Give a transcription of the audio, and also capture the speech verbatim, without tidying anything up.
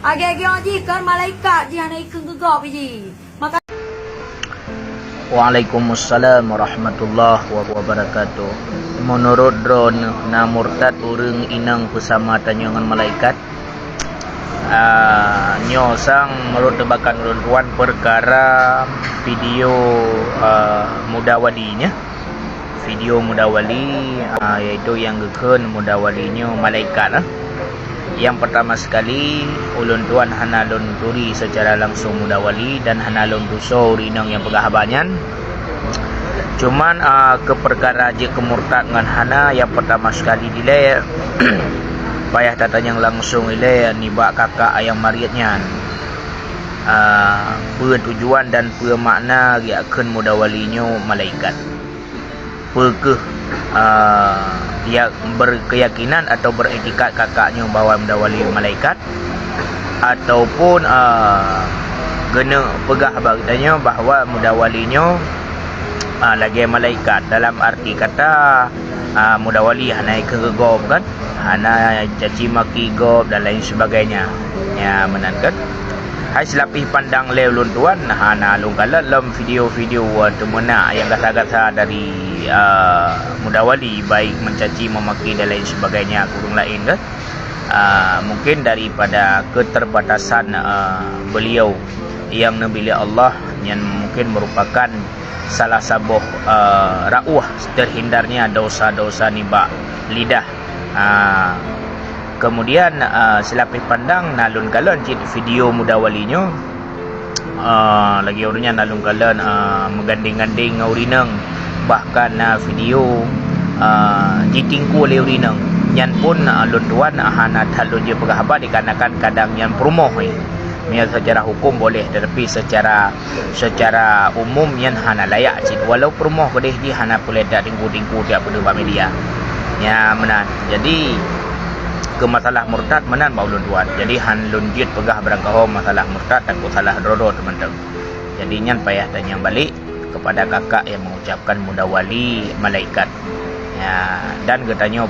Agée-agée jih kan malaikat jih hana ikheun keu gob jih. Maka Waalaikumsalam warahmatullahi wabarakatuh. Meunurot droeneuh na murtad ureuëng inong peusama tanyoe ngon malaikat? Ah, nyoe sang meunurot teubakan ulôn tuan peukara video, ah, Muda Wali nyoe. Video Muda Wali, ah, yaitu nyang geukheun Muda Wali nyoe malaikat, ah. Nyang peurtama sekali, ulôn tuan hana lôn turi seucara langsong Muda Wali dan hana lôn tusoe ureuëng inong nyang peugah haba nyan. Cuman, ah, keu peukara jeuet keu murtad ngon hana, nyang peurtama sekali dilée, payah tatanyong langsong ilée nibak kakak nyang mariet nyan. Ah, peue tujuan dan peue makna geukheun Muda Wali nyoe malaikat? Peu kheueh, ah, ya, berkeyakinan atau beriktikad kakak nyoe bahwa Muda Wali malaikat, ataupun, ah, geuneuk peugah bak geutanyoe bahwa Muda Wali nyoe, ah, lagée malaikat? Dalam arti kata, ah, Muda Wali hana ikheun keu gob kan, hana caci maki gob dan lain sebagainya. Ya, meunan kan? Hai seulapih pandang lé ulôn tuan, hana lôn kalon lom video-video, ah, teumeunak nyang gata-gata dari, ah, Muda Wali, baik mencaci, memaki dan lain sebagainya keu ureuëng laén kan. Ah, mungkin daripada keterbatasan, ah, beliau nyang neubri lé Allah, nyan mungkin merupakan salah saboh, ah, rauh terhindarnya dosa-dosa nibak lidah. Ah, kemudian, ah, seulapih pandang na lôn kalon cit video Muda Wali nyoe. Ah, lagée ureuëng nyan na lôn kalon, ah, meugandeng-gandeng ngon ureuëng inong, bahkan na video, ah, jitingkue lé ureuëng inong. Nyan pun, ah, lôn tuan, ah, hana that lôn jeuet peugah haba dikarenakan kadang nyan peurumoh, eh. Meunyoe secara hukum boleh, tetapi secara, secara umum nyan hana layak cit. Walau peurumoh keudeh jih hana peureulée tatingkue-tingkue tieb peudeuh bak media. Nya meunan. Jadi, keu masalah murtad meunan bak ulôn tuan. Jadi, han lôn jeuet peugah barangkaho masalah murtad, takot salah droe-droe teumantong. Jadi, nyan payah tanyong balik kepada kakak yang mengucapkan Muda Wali malaikat. Ya, dan geutanyoe